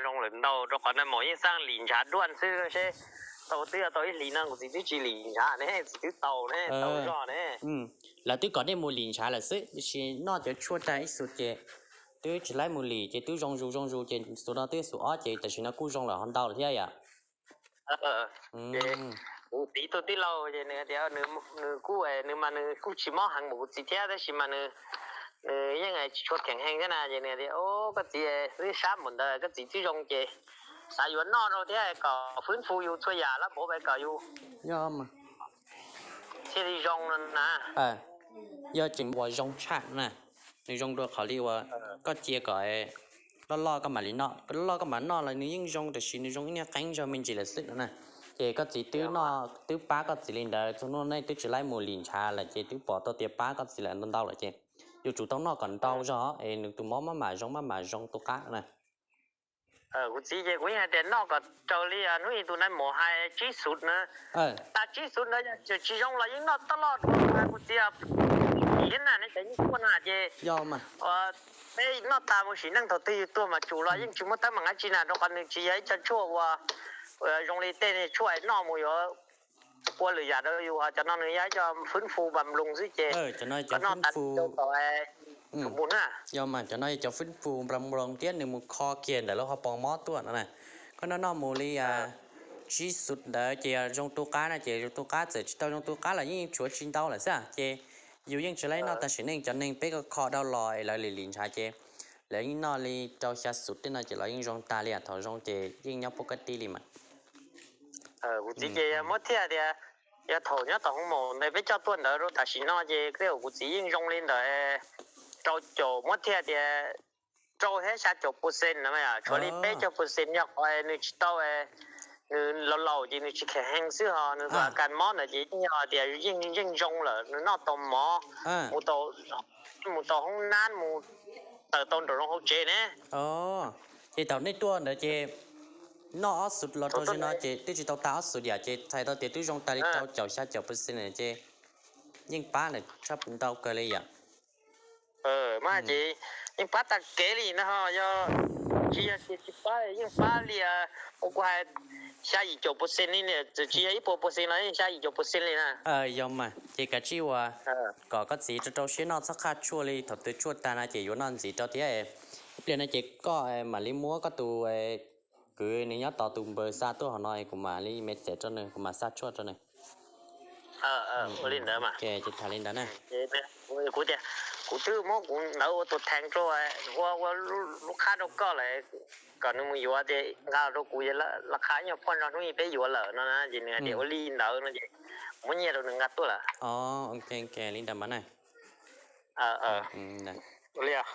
zoo lawm ntau, rau qhov nais maum yeej xaj lim ntshav duaj xwb seb. Tau twb yog tau ib hlis no kuv txiv twb tsis lim ntshav ne, txiv twb tau ne, tau zog ne. Lawv twb kom nej mus lim ntshav lawm xwb, tiam sis noj cov tshuaj tag ib xus ces twb tsis laib mus lim ces twb zoo zus zoo zus ces xus no twb xus ob ces tam sim no kuj zoo lawm ho ntau lawm thiab yom. Ces kuv txiv tus tij laug ces nws tias nws kuj, nws mas nws kuj tsis mob heev npaum kuv txiv thiab tab sis mas nws, nws yeej tsis tshua kheev heev thiab na ces nws tias, o, koj txiv twb sab npaum ntawd koj txiv twb zoo ces xav yuav noj rau thiab kom fwb fu yus txhua yam lab npaum kom yus thiaj li zoo no na. Yog tseem ua zoo tshaj na, nws zoo dua qhov li uas koj cia kom loj loj koj mam li noj, loj loj koj mam noj los nws yeej zoo tab sis nws zoo ib niag qeeb zog me ntsis lawm xwb no na. Ces koj txiv twb noj twb pab koj txiv li ntawd, txhua hnub nej twb tsis laib mus lim ntshav lawm ces twb pom tau tias pab koj txiv lawm ntau ntau lawm ces yuav tsum tau noj kom ntau zog es nws tus mob maj mam zoo maj mam zoo tu qab na. Kuv txiv ces kuv yeej hais tias noj kom raws li hnub ib tus nais maum hais tsib xus na. Tas tsib xus ntawd yog tsis zoo los yeej noj toj loj rau kuv txiv. Ib na nej cov yeej tuaj na ces peb noj tas mus sim neej thaum twg yus tuag mas tsum los yeej tsis muaj teeb meem dab tsi na rau qhov nws tsis yog ib co tshuaj uas zoo li tej tshuaj noj mus yuav ua lwm yam rau yus, ho cov no nws yog ib co fwb fu npam nploos xwb ces koj noj tas rau tom tus mus na. Yog mas cov no yog cov fwb fu npam nploos thiab nws mus kho kiag ntawm lub hauv paus mob tuaj no na. Koj noj noj mus li tsib xus ntawd ces zoo tu qab na, ces zoo tu qab txawm tsis tau zoo tu qab los yeej tshuav tsis ntau lawm xwb ces yus yeej tsis laib noj tag sim neej, cov neeg peb kho kho dhau los es lawv lim lim ntshav ces lawv yeej noj li rau xya xus tej no ces los yeej zoo tag li, thaum zoo ces yeej nyob pub kab tib li mas. Kuv txiv ces muab thiaj tias yog thaum nyob tom hoo maum ntawd peb coj tuaj ntawd rau tam sim no ces tej zaum kuv txiv yeej zoo li ntawd rau caum, muab thiaj tias rau thiab xya caum percent no, tshuav li peb caug percent yog qhov nws tsis tau, nws laus laus ces nws tsis kheev heev xwb ho nws tus a kas mob ntawd ces yeej yog tias yeej yeej zoo lawm, nws noj tau mov, mus tau, mus tau hoob nab, mus tawm tau nraum zoov hauv tsev ne. Ces thaum nej tuaj ntawd ces noj ob xus los rau zaum no ces twb tsis tau tag ob xus yam ces txhais tau tias twb zoo tag li rau caum xya caum percent ces yeej pab ntawm tshaj ntau kawg li yom. Mas ces yeej pab tag kev li no ho yog tsis yog tias tsis pab yeej pab li, ua kuv hais xya yim caum percent li, txawm tsis yog ib puas percent los yeej xya yim caum percent li na. Yog mas ces kav tsij uas kom koj txiv rau rau siab noj txhob qhaj tshuaj li, thaum twg tshuaj tag no ces yuav noj ntxiv rau thiab. Ib pliag no ces koj mam li muab koj tus kwv nws nyob tos tus npawb xa tuaj hauv no kuv mam li me txem rau nws, kuv mam xa tshuaj rau nws. Ua li ntawd mas ces tham li ntawd na. Kuv tias kuv twb muab kuv ntawv ua tus theev rau, ua ua lub qhab rau koj lawm, kom nws mus yuav tias nqa rau kuv, lawv qhab nyuag phoj no hnub ib peb yuav lawm no na, ces nws hais tias ua li ntawd no ces muab nyiaj rau nws nqa tuaj lawm. Ok, li ntawd mas na. Ua li os.